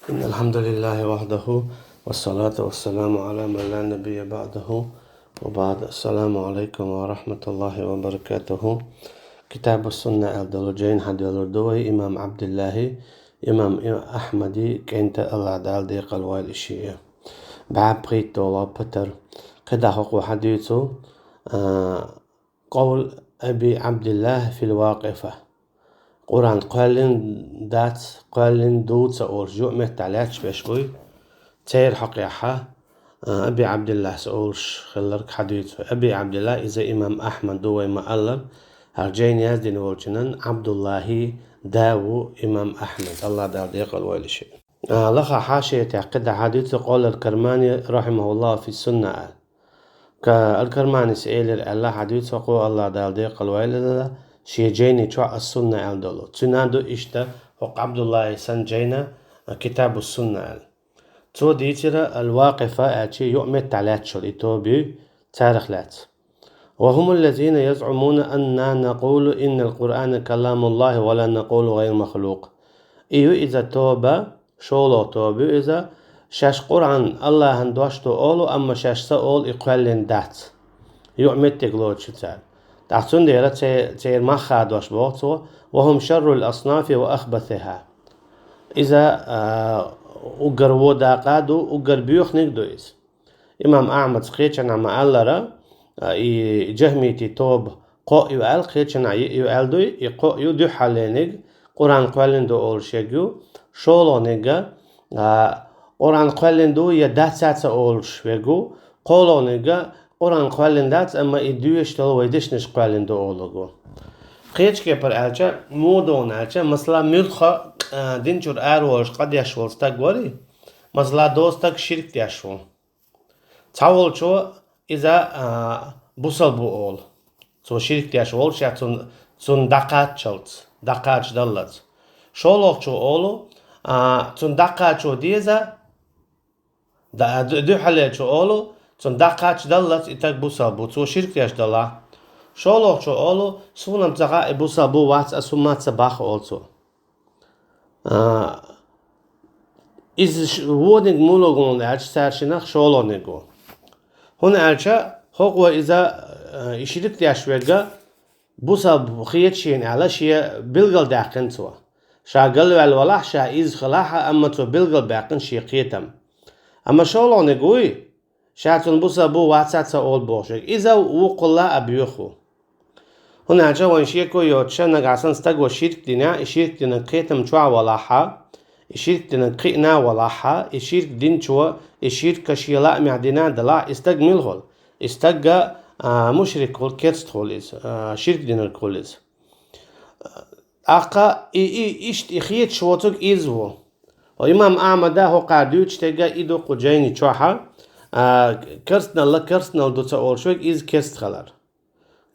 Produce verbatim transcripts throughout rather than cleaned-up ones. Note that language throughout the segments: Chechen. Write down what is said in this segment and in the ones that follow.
إن الحمد لله وحده، والصلاة والسلام على من لا نبي بعده، وبعد. السلام عليكم ورحمة الله وبركاته. Китабу Сунна аьлла долу жайна хьадоьллур ду вай имам Ӏабдуллахьи, имам Ахьмади кӀентан, АллахӀ Дала декъала войла и шиъ. БӀаьпхийтта долу патар. КхидӀа хӀокхо хьадуьйцу, а, къовл Аби Ӏабдуллахь фил Вакъифа. Къуръан кхоьллина дац, кхоьллина ду ца олуш юкъаметтахь лаьтташ берш буй. Церан хьокъехь, а, Аби Ӏабдуллахьс олуш хилларг хьадуьйцу. Аби Ӏабдуллахь иза имам Ахьмад ду вай ма-аллара, хӀара жайна яздина волчунна Ӏабдуллахьи да ву имам Ахьмад, АллахӀ Дала декъала войла и шиъ. А, лаха хьашиятехь кхидӀа хьадуьйцу къовл аль-Кармани, рахьимахуллахь, фи Сунна аьлла. Ка-, аль-Карманис элира аьлла хьадуьйцу хӀокхо, АллахӀ Дала декъала войла, шен жайни чохь Ас-Сунна аьлла долу. Цуьнан ду иштта хӀокху Ӏабдуллахьи санна жайна, а, Китабу Сунна аьлла. Цо дийцира аль-Вакъифа аьлча юкъаметтахь лаьтташ йолу и тоба юй, царах лаьцна. وهم الذين يزعمون أنا نقول إن القرآن كلام الله ولا نقول غير مخلوق. И ю иза тоба, шолгӀа тоба ю иза, шаьш Къуръан АллахӀан дош ду олу, амма шаьш ца олу и кхоьллина дац. Юкъаметтиг лоцуш ю цара. ТӀаккха цундела це-, церан мах хадош боху цо: وهم شر الأصناف وأخبثها. Иза, а, уггар вон дакъа ду, уггар боьханиг ду иза. Имам Ахьмада кхечанхьа ма-аллара, а, и жахмити тоба кхоъ ю аьлла, кхечанхьа йиъ ю аьлла дуй, и кхоъ ю дуьххьарлениг, Къуръан кхоьллина ду олуш верг ю, шолгӀаниг, а, Къуръан кхоьллина ду я дац а ца олуш верг ву, кхоалгӀаниг, Къуръан кхоьллина дац, амма и доьшуш долу вай дешнаш кхоьллина ду олург ву. Кхечу кепара аьлча, муха ду аьлча, масала, муьлхха, а, дин чуьра араволуш къа деш волу стаг варий, масала, доза стаг ширк деш ву. Цхьаволчо иза, а, бусалба ву олу. Цо ширк деш волуш, я цунна, цунна дӀакхаччалц, дӀакхачдаллалц. ШолгӀачо олу, а, цунна дӀакхачо деза, да-, ду-, дуьххьарлечо олу, цунна дӀакхачдаллалц и стаг бусалба ву, цо ширк деш далахь. ШолгӀачо олу, суна-м ца хаьа и бусалба ву, вац, ас хӀумма ца боху, олу цо. А, иза ш-, вониг муха ло аьлча, цаьршинах шолгӀаниг ву. ХӀунда аьлча, хӀокхо иза, а, и ширк деш верг бусалба хета шена аьлла, шен билгалдаьккхина цо. Ша галваьлла валахь, ша иза хилахь а, амма цо билгалбаьккхина шен кхетам. Амма шолгӀаниг вуй, ша цунна бусалба ву, вац а ца олу бохуш верг, иза вукхулла а боьха ву. ХӀунда аьлча вайн шеко йоцуш, нагахь санна стаго ширк динехь, и ширк динарг кхетам чохь валахь а, и ширк динарг кхиъна а валахь а, и ширк динчо, и ширк шен лаамехь дина а далахь, и стаг мила хуьлу? И стаг, а, мушрик хуьлу, керста хуьлу иза, а, ширк динарг хуьлу иза. ТӀаккха и, и, иштта и хеташ воцург иза ву. Хьо имам Ахьмада хӀокхара дуьйцуш дерг и ду кху жайни чохь, а, керстаналла, керстаналла ду ца олуш верг, иза керста хилар.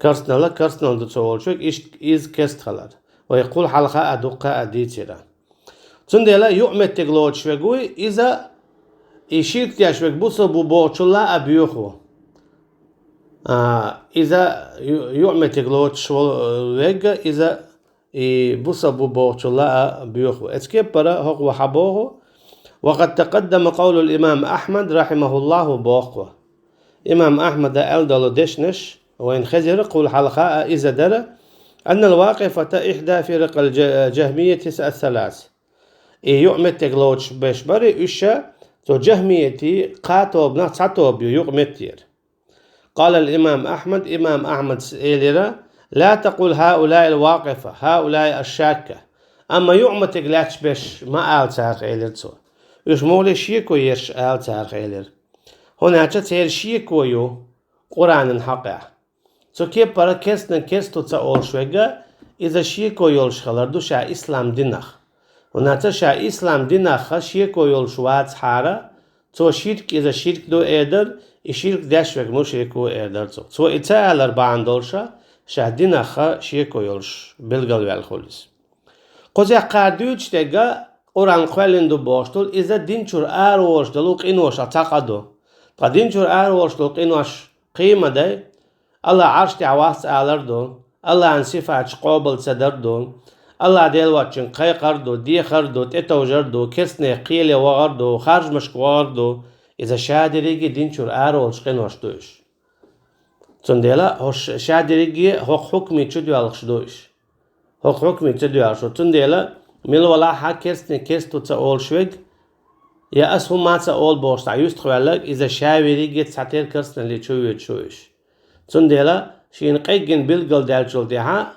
Керстаналла, керстаналла ду ца олуш верг, иштта иза керста хилар. Вай кхул хьалха а, дуккха а дийцира. Цундела юкъаметтиг лоцуш верг вуй, иза и ширк деш верг бусалба ву бохучулла а боьха ву. А, иза ю-, юкъаметтиг лоцуш волу, э, верг, иза и бусалба ву бохучулла а боьха ву. Оцу кепара хӀокхо хьан боху: «وقد تقدم قول الإمام أحمد رحمه الله», боху. Имам Ахьмада аьлла долу дешнаш вайна хезира, кхул хьалха а иза дара: «أن الواقفة إحدى فرق الج-, الجهمية الثلاث». И юкъаметтиг лоцуш берш барий, уьш ша цу жахмиятийн кхаа тобанах цхьа тоба ю юкъаметтера. قال الإمام أحمد, имам Ахьмадас элира: «لا تقل هؤلاء الواقفة، هؤلاء الشاكة». Амма юкъаметтиг лаьтташ берш ма ала царах, элира цо. Уьш мухха шеко ерш ала царах, элира. ХӀунда аьлча церан шеко ю Къуръанан хьокъехь. Цу кепара керстанан керста ву ца олуш верг, иза шеко йолуш хилар ду ша ислам динах. ХӀунда аьлча ша ислам динах шеко йолуш вацахьара, цо ширк иза ширк ду эр дара, и ширк деш верг мушрик ву эр дара цо. Цо и ца алар бахьана долуш, ша динах шеко йолуш билгалваьлла хуьлу иза. Кхузахь кхара дуьйцуш дерг Къуръан кхоьллина ду бохуш долу, иза дин чуьра араволуш долу къиношах цхьа къа ду. Ткъа дин чуьра араволуш долу къинош кхин ма дай, АллахӀ Ӏарш тӀехь вац алар ду, АллахӀан сифаташ къобал ца дар ду, Аллах Дела воацачуьнга кхайкхар ду, дехар ду, тӀетовжар ду, керстанех кхеле вахар ду, харжамашка вахар ду, иза ша дерриге дин чура араволуш къинош ду уьш. Цундела хӀорш ша дерриге хӀокху хьукме чудоьлхуш ду уьш. ХӀокху хьукме чудоьлхуш ду. Цундела мила валахь а керстаниг керста ву ца олуш верг, я ас хӀумма а ца олу бохуш цхьа юьстах ваьлларг, иза ша верриге цхьатерра керстаналле чу воьдуш ву уьш. Цундела шена къеггина билгалдаьллачул тӀаьхьа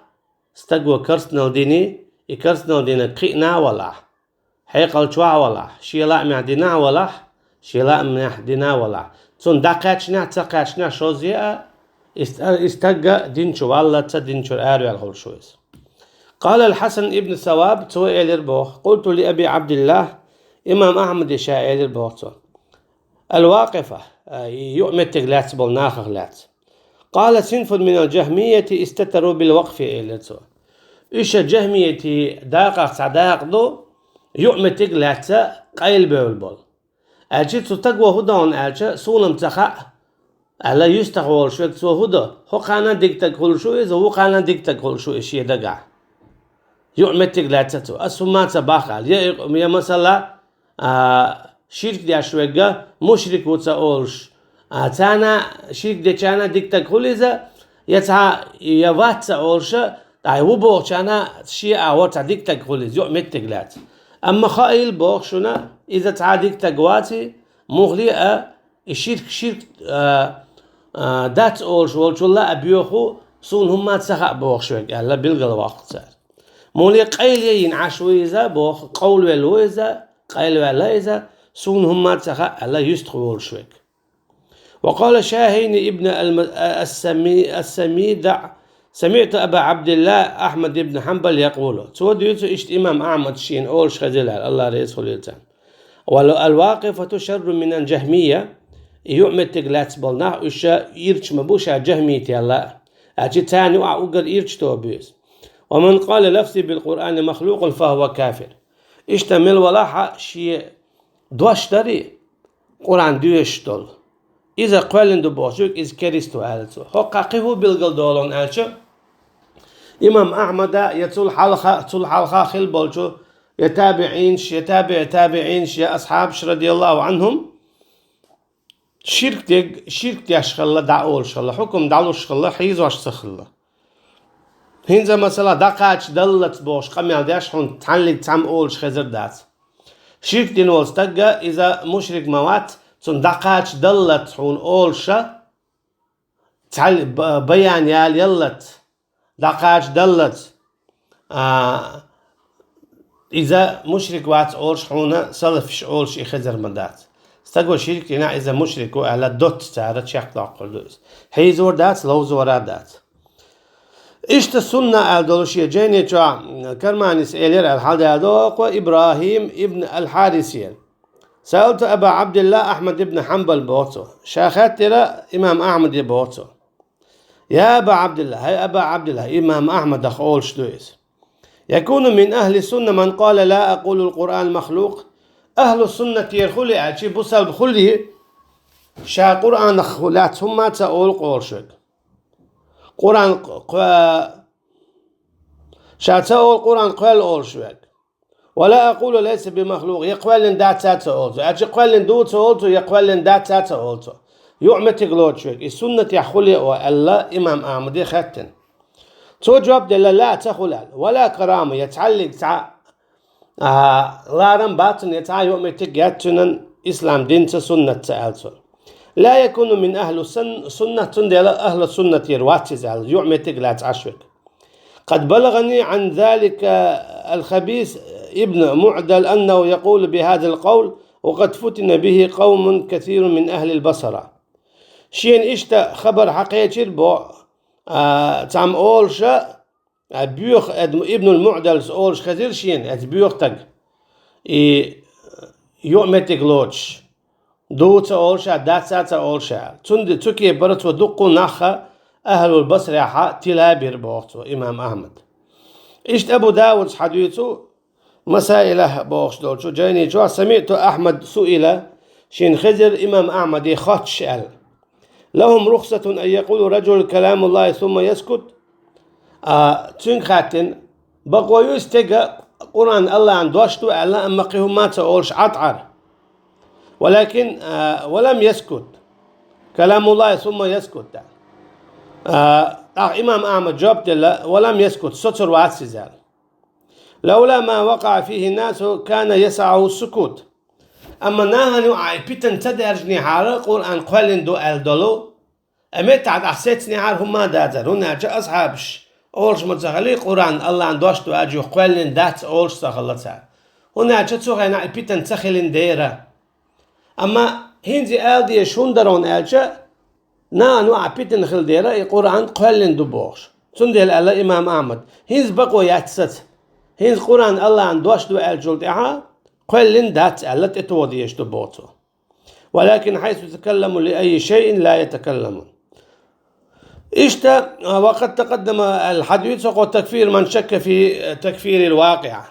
стаго керстаналла диний, и керстаналла динарг кхиъна а валахь, хьекъал чохь а валахь, шен лаамехь дина а валахь, шен лаамехь дина а валахь, цунна дӀакхаьчнехь а, ца кхаьчнехь а шозза а, и ст-, и стаг а дин чу валлалц а, дин чуьра араваьлла хуьлуш ву иза. Къала ал-Хьасан ибн Саваб, цо элира боху: «Къулту ли Аби Ӏабдиллахь», имам Ахьмаде ша элира боху цо. Ал-Вакъифа, а, и юкъаметтиг лаьцна болу нахах лаьцна. «Къала синфун минал джахмийяти истатару бил вакъфи», — элира цо. Уьш джахмиятийн дакъах цхьа дакъа ду, юкъаметтиг лаьцна къайлабевлла болу. Аьлча цу стаго хӀун дохна аьлча, суна-м ца хаьа, аьлла, юьстах волуш верг цо хӀун до, хӀокхана дика стаг хуьлуш ву иза, вукхана дика стаг хуьлуш ву иза шен дагахь. Юкъаметтиг лаьцна цо, ас хӀумма а ца боху аьлла. Я, я, масала, а, ширк деш верг мушрик ву ца олуш, а, царна ширк дечарна дика стаг хуьлу иза, я цхьа, я вац ца олуш, ткъа ву бохучарна шен агӀор цхьа дика стаг хуьлу иза, юкъаметтиг лаьцна. Амма хаийла боху шуна, иза цхьа дика стаг ваций, муххале а, и ширк, ширк, а, а, дац олуш волчул а боьха ву, суна хӀумма а ца хаьа бохуш верг аьлла, билгалвоккху цара. Муххале къайлаяйина Ӏаш ву иза боху, къовлавелла ву иза, къайлаваьлла иза, суна хӀумма а ца хаьа аьлла, юьстах волуш верг. Ва къала Шахьайни ибн ал-, ас-Сами-, ас-Самида, самиъту Аба Ӏабдиллахь Ахьмад ибн Хьанбал якъулу. Цо дуьйцу иштта имам Ахьмада шена олуш хезира аьлла, Аллах реза хуьлийла царна. Вал-, ал-вакъифату шаррун минал джахмийя, и юкъаметтиг лаьцна болу нах, уьш ирча ма бу ша джахмиятех аьлла. Аьлча царна юкъахь уггар ирча тоба ю иза. Ва ман къала лафзи бил Къуръани махлукъун фахува кафир. Иштта мила валахь а шен дош дарий, Къуръан доьшуш долу. Иза кхоьллина ду бохучуьнга, иза керист ву аьлла цо. ХӀокхахь кхин хӀун билгалдолу аьлча, имам Ахьмада я цул хьалха, цул хьалха хилла болчу я табиӀинаш, я табиӀи табиӀинаш, я асхьабаш, радияллаху Ӏанхум, ширк дерг, ширк деш хилла, дӀа олуш хилла, хьукам дӀалуш хилла, хьийзош ца хилла. ХӀинца, масала, дӀакхача даллалц бохуш къамел деш хьуна цхьаьнниг цхьамма олуш хезар дац. Ширк дина волу стаг а, иза мушрик ма вац, цунна дӀакхача даллалц хьуна олуша, цхьаьл-, ба-, баян яла яллалц, дӀакхача даллалц, а, иза мушрик вац олуш хьуна салафиш олуш и хезар ма дац. Стаго ширк дина, иза мушрик ву аьлла, доцца цара чекхдоккхур ду иза. Хьийзор дац, ловзор а дац. Иштта сунна аьлла долу шен жайни чохь Карманис элира аьлла хьалдаьлла доккху ИбрахӀим ибн ал-Хьарисен. Саалту Аба Ӏабдилла Ахьмад ибн Хьанбал боху цо. Ша хаьттира имам Ахьмаде боху цо. Я Аба Ӏабдилла, хӀай Аба Ӏабдилла, имам Ахьмадах олуш ду иза. Якуну мин ахьли сунна ман къала ла акъулул Къуръан махлукъ. Ахьлу суннатера хуьлий аьлча, бусалба хуьлий, ша Къуръанах лаьцна хӀумма а ца олу олуш верг. Къуръан кхо-, ша ца олу Къуръан кхоьлла олуш верг. Ва ла акъулу лайса би махлукъ, я кхоьллина дац а ца олу цо. Аьлча кхоьллина ду ца олу цо, я кхоьллина дац а ца олу цо. Юкъаметтиг лоцуш верг, и суннатехь хуьлий аьлла имам Ахьмаде хаьттина. Цо жоп делла, ла, ца хуьлу аьлла. Ва ла карама, я цхьаьллиг цхьа, а, ларам бац цуьнан, я цхьа юкъаметтиг яц цуьнан ислам динца, суннатца аьлла цо. Ла якуну мин ахьлу сун-, сунна, цундела ахьлу суннатера вац иза аьлла, юкъаметтиг лаьцна Ӏаш верг. Къад балагӀани Ӏан залика ал-Хабис ибн МуӀдал аннаху якъулу би хазал къавл, ва къад футина бихи къавмун касирун мин ахьлил Басра. Шена иштта хабар хьакхечира бо, а, цхьамма олуша, а, боьха эдма Ибнул МуӀдалс олуш хезира шена, эцу боьха стаг. И юкъаметтиг лоцуш. Ду ца олуша, дац а ца олуша. Цунде-, цу кепара цо дуккха нахха ахьлул Басрехьа тила бира боху цо, имам Ахьмад. Иштта Абу Даудс хьадуьйцу Масаилахь бохуш долчу жайни чохь, самиъту Ахьмад суила, шена хезира имам Ахьмаде хоттуш аьлла. Лахум рухсатун ан якъулу раджулу каламуллахи сумма яскут. А, цуьнга хаьттина, Бакъо ю стега Къуръан Аллахьан дош ду аьлла, амма кхин хӀумма ца олуш Ӏа тӀера. ولكن, а, ولم يسكت. كلام الله ثم يسكت. А, тӀаккха имам Ахьмада жоп делла: ولم يسكت, соцур вац иза аьлла. لولا ما وقع فيه الناس كان يسعه السكوت. Амма нахана юкъахь и питана ца даьржинехьара, Къуръан кхоьллина ду аьлла долу, Амма тӀаккха сецнехьара хӀумма а дацара, хӀунда аьлча асхьабаш олуш ма ца хили, Къуръан Аллахьан дош ду аьлча юха кхоьллина дац олуш ца хилла цара. ХӀунда аьлча цу хенахь и питана ца хилина дера. Амма хӀинца и ала дезаш хӀунда дара хьуна аьлча, нахана юкъахь питана хила дера, и Къуръан кхоьллина ду бохуш. Цундела аьлла имам Ахьмада: хӀинца бакъо яц саца. ХӀинца Къуръан Аллахьан дош ду аьллачул тӀаьхьа кхоьллина дац аьлла, тӀетоха дезаш ду боху цо. ولكن حيث يتكلم لأي شيء لا يتكلم. Иштта, а, وقد تقدم الحديث عن تكفير من شك في تكفير الواقفة.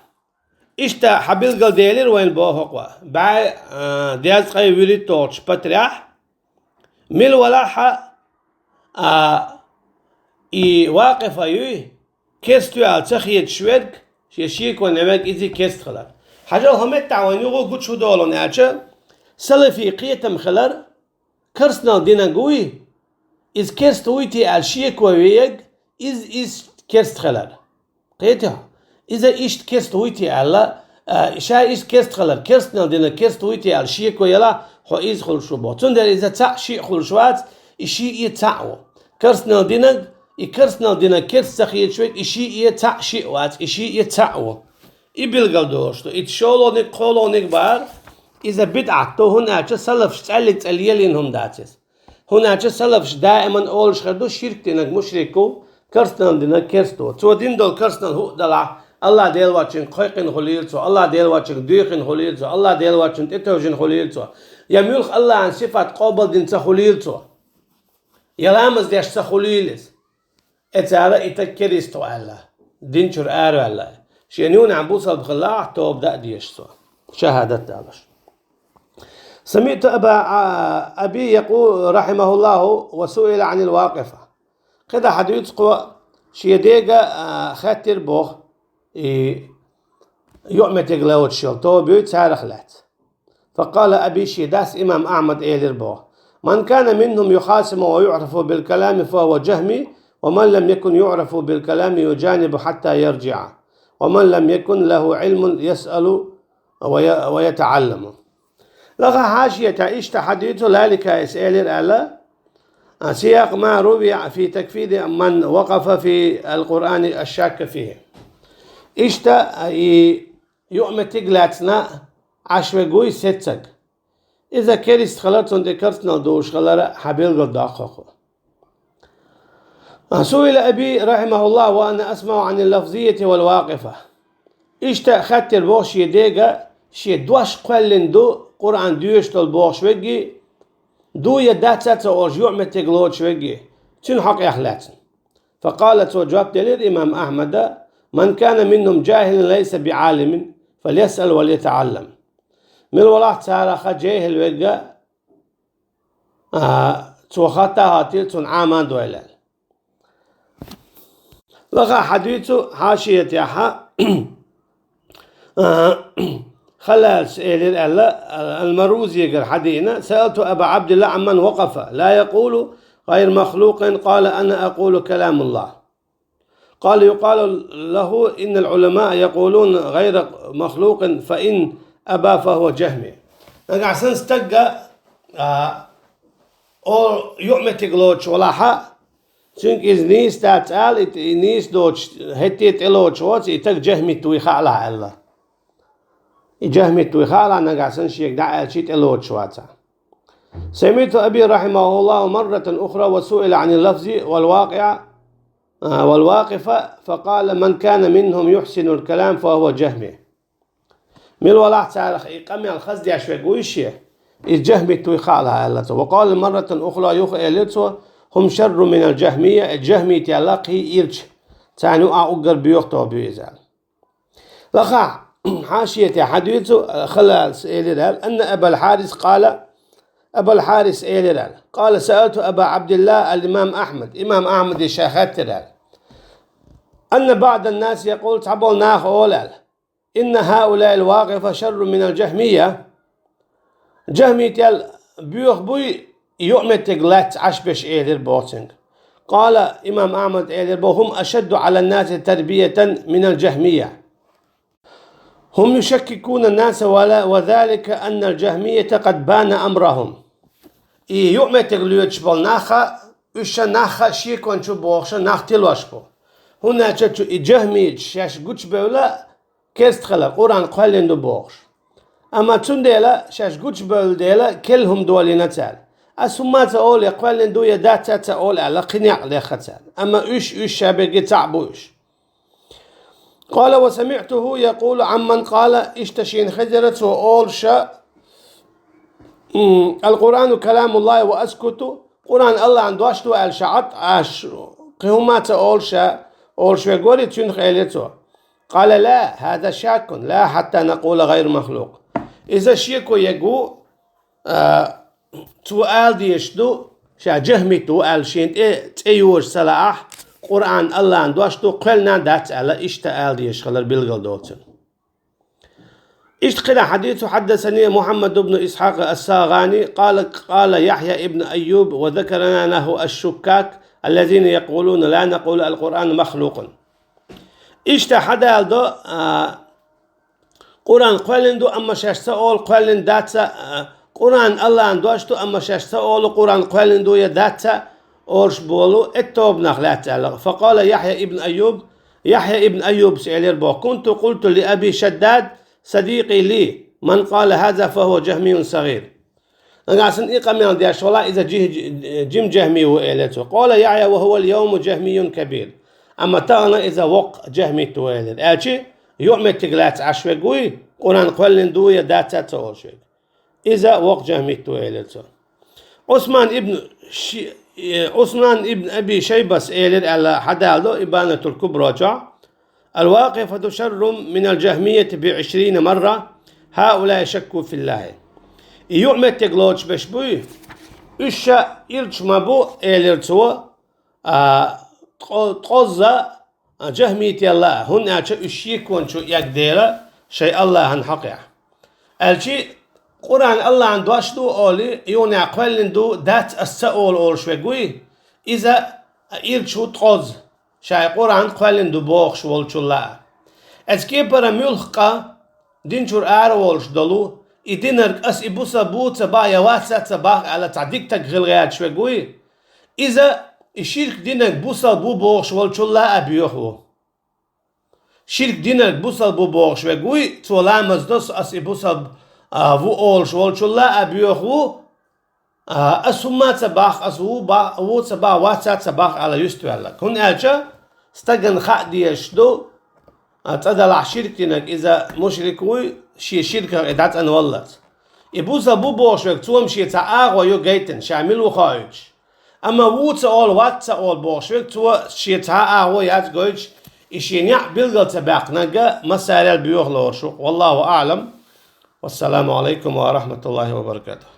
Иштта хьан билгал делира вайн боху хӀокхо. БӀе, а, дезткъе вуьрхӀитталгӀачу патарехь, мила валахь а, а, и вакъифа юй, керста ю аьлла ца хеташ верг, шен шеко йина верг иза керста хилар. Хьажал, хӀокху меттехь вайна юха гучу хӀун долу аьлча, салафий кхетам хилар, керстанал динарг вуй, иза керста вуй те аьлла шеко йина верг, иза, иза керста хилар. Кхетий хьо? Иза иштта керста вуй те аьлла, а, ша иза керста хилар, керстанал динарг керста вуй те аьлла шеко ялахь, хьо иза хуьлуш ву боху. Цундела иза цхьаъ шиъ хуьлуш вац, и шиъ а цхьаъ ву. Керстанал динарг, и керстанал динарг керста ца хеташ верг, и шиъ а цхьаъ шиъ вац, и шиъ а цхьаъ ву. И билгал долуш ду. И шолгӀаниг, кхоалгӀаниг бахара, иза бидӀат ду, хӀунда аьлча салафаш цӀеллиг цӀе лелийна хӀума дац иза. ХӀунда аьлча салафаш даиман олуш хир ду, ширк динарг мушрик ву, керстанал динарг керста ву. Цо дина долу керстанал хӀуъа далахь, Аллах Дела воцчуьнга кхойкхина хуьлийла цо, Аллах Дела воцчуьнга дуьйхина хуьлийла цо, Аллах Дела воцчуьнга тӀетевжина хуьлийла цо, я муьлхха Аллахьан сифат къобалдина ца хуьлийла цо, я ламаз деш ца хуьлийла иза. Э, цара и стаг керста ву аьлла, дин чуьра араваьлла, шен нуьнехь бусалба хилла ахь, тоба дан а дезаш цо, шахӀадат далуш. سمعت أبا، أبي يقول رحمه الله وسئل عن الواقفة. КхидӀа хьадуьйцу кхо, шен дега, а, хаьттира боху, и юкъаметтиг лоцуш йолу тоба юй, царах лаьцна. فقال أبي, шен дас имам Ахьмада элира боху: من كان منهم يخاصم ويعرف بالكلام فهو جهمي، ومن لم يكن يعرف بالكلام يجانب حتى يرجع، ومن لم يكن له علم يسأل وي-، ويتعلم. Лакха хьашиятехь иштта хьадуьйцу Лаликайс элира аьлла: سياق ما روي في تكفير من وقف في القرآن الشاك فيه. Иштта и юкъаметтиг лаьцна Ӏаш верг вуй сеццаг. Иза керста хилар, цунна тӀе керстанал дузуш хилар хьан билгал доккху хӀокхо. سئل أبي رحمه الله وأنا أسمع عن اللفظية والواقفة. Иштта хаьттира боху шен дега, шен дош кхоьллина ду, Къуръан доьшуш долу бохуш верг, ду я дац а ца олуш юкъаметтиг лоцуш верг, цуьнан хьокъех лаьцна. فقال, цо жоп делира имам Ахьмада: من كان منهم جاهلا ليس بعالم فليسأل وليتعلم. Мила валахь царах жехӀил верг, а, цо хатта а хаттийла, цунна Ӏама а дойла аьлла. Лакха хьадуьйцу хьашиятехь, а, Халлалс элира аьлла, Ал-Марузигара хьадийна: سألت أبا عبد الله عمن وقف لا يقول غير مخلوق، قال: أنا أقول كلام الله. قال: يقال له إن العلماء يقولون غير مخلوق، فإن أبى فهو جهمي. Нагахь санна стагга, а, о, юкъаметтиг лоцуш валахь а, цуьнга иза нийса дац ала, и, и нийса доцуш, хӀетте а тӀелоцуш воцу, и стаг жахмит вуй хаалахь аьлла. И жахмит вуй хаалахь, нагахь санна шега дӀа аьлча, тӀелоцуш вацахь. سمعت أبي رحمه الله مرة أخرى وسئل عن اللفظ والواقع، آه، والواقفة، فقال: من كان منهم يحسن الكلام فهو جهمي. Мила валахь царах и къамел хаза деш верг вуй шен, иза жахмит вуй хаалахь аьлла цо. وقال مرة أخرى, юха элира цо: هم شر من الجهمية, и жахмит яьлла кхин ирча, царна юкъахь уггар боьха тоба ю иза аьлла. Лакха хьашиятехь хьадуьйцу Халлалс элира аьлла: أن أبا الحارث قال, Абал Хьарис элира аьлла: قال: سألت أبا عبد الله الإمام أحمد, имам Ахьмаде ша хаьттира аьлла. أن بعض الناس يقول, цхьаболу наха олу аьлла: إن هؤلاء الواقفة شر من الجهمية. Жахмител боьха буй, юкъаметтиг лаьцна Ӏаш берш, элира боху цуьнга. قال, имам Ахьмада элира боху: هم أشد على الناس تربية من الجهمية. هم يشككون الناس ولا-, وذلك أن الجهمية قد بان أمرهم. И юкъаметтиг лоьцуш болу нахха, уьш ша нахха шекон чу бохуша нах тилош бу. ХӀунда аьлча и жахмиташ шаьш гучубевлла керста хилар, Къуръан кхоьллина ду бохуш. Амма цундела шаьш гучубевлла дела керла хӀума долийна цара. Ас хӀумма а ца олу, я кхоьллина ду, я дац а ца олу аьлла, кхин некъ лехха цара. Амма уьш, уьш ша берриге цхьаъ бу уьш. قال: وسمعته يقول عمن قال, иштта шена хезира цо олуша: м, القرآن كلام الله وأسكت, Къуръан Аллахьан дош ду аьлла ша Ӏад Ӏаш, кхин хӀумма а ца олуша, олуш верг вара, цуьнах элира цо: قال: لا، هذا شاك، لا حتى نقول غير مخلوق. Иза шеко ерг ву, а, цо ала дезаш ду, ша жахмит ву аьлла шена тӀе цӀе йозуш ца лаахь, Къуръан Аллахьан дош ду, кхоьллина дац аьлла, иштта ала дезаш хилар билгал доцург. Иштта кхидӀа хьадийцу: حدثني محمد بن إسحاق الصاغاني قال: قال يحيى بن أيوب: وذكرنا نحو الشكاك الذين يقولون لا نقول القرآن مخلوق. Иштта хьадалдо, а, Къуръан кхоьллина ду, амма шаьш ца олу, кхоьллина дац а, Къуръан Аллахьан дош ду, амма шаьш ца олу, Къуръан кхоьллина ду я дац а олуш болу, этта тобанах лаьцна аьлла. فقال يحيى بن أيوب, Яхья ибн Айюбас элира боху: كنت قلت لأبي شداد صديقي لي: من قال هذا فهو جهمي صغير. Нагахь санна и къамел деш вала, иза жи-, жима жахми ву, элира цо. قال يحيى: وهو اليوم جهمي كبير. Амма тахана иза воккха жахмит ву, элира. Аьлчи, юкъаметтиг лаьцна Ӏаш верг вуй, Къуръан кхоьллина ду я дац а ца олуш верг. Иза воккха жахмит ву, элира цо. Ӏусман ибн Ши-, э, Ӏусман ибн Аби Шайбас элира аьлла хьадалдо Ибанатул Кубра чохь: الواقفة شر من الجهمية بعشرين مرة، هؤلاء شكوا في الله. И юкъаметтиг лоцуш берш буй, уьш ша ирча ма бу, элира цо, а, ткъо-, ткъозза, а, жахмителла, хӀунда аьлча уьш шекон чу эгна дела шайн Аллахьан хьокъехь. Аьлчи, Къуръан Аллахьан дош ду олий, юханехь кхоьллина ду, дац ас ца олу олуш верг вуй, иза ирча ву ткъозза, шайн Къуръан кхоьллина ду бохуш волчул а. Эцу кепара муьлхха къа дин чуьра ара волуш долу, и динарг ас и бусалба ву ца бахь я вац а ца бахь аьлла цхьа дика стаг хила гӀерташ верг вуй, иза и ширк динарг бусалба ву бохуш волчул а боьха ву. Ширк динарг бусалба ву бохуш верг вуй, цо ламаз до, ас и бусалба, а, ву олуш волчул а боьха ву, а, ас хӀумма а ца бахь, ас ву ба-, ву ца бахь, вац а ца бахь аьлла юьставаьлларг. ХӀунда аьлча стагана хаа дезаш ду, а, цкъа делахь ширк динарг иза мушрик вуй, шен ширках и дӀацӀанваллалц. И бусалба ву бохуш верг, цо-м шен цхьа агӀо ю гайтина, ша мила ву хоуьйтуш. Амма ву ца олу, вац ца олу бохуш верг, цо шен цхьа агӀо яц гойтуш, и шен неӀ билгал ца баьккхинарг а массарел боьха лоруш ву. والله أعلم. والسلام عليكم ورحمة الله وبركاته.